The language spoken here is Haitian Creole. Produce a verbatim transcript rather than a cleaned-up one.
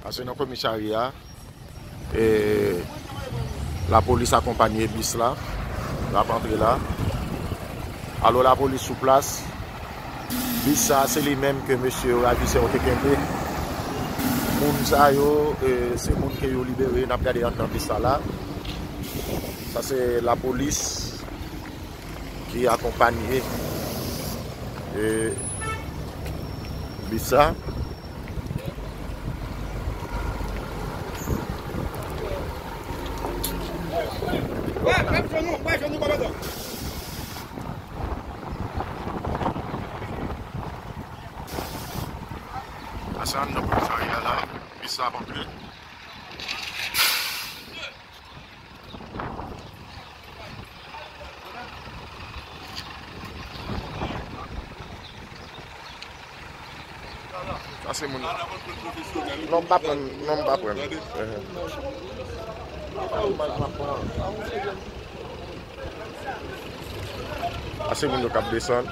Pase nan komisarya, e, lapolis akonpanye bis la, l ap antre la. Alò lapolis sou plas, bis sa se li menm ke mesye yo, ravisè yo te kenbe. Moun sa yo, e, se moun ke yo libere, n ap gade anndan bis sa la. Sa se lapolis ki akonpanye, e, bis sa. Pase anndan komisarya la, bis la ap antre. Sa se moun. Non, m pa pran, non, m pa pran. Ehe. Sa se moun yo k ap desann.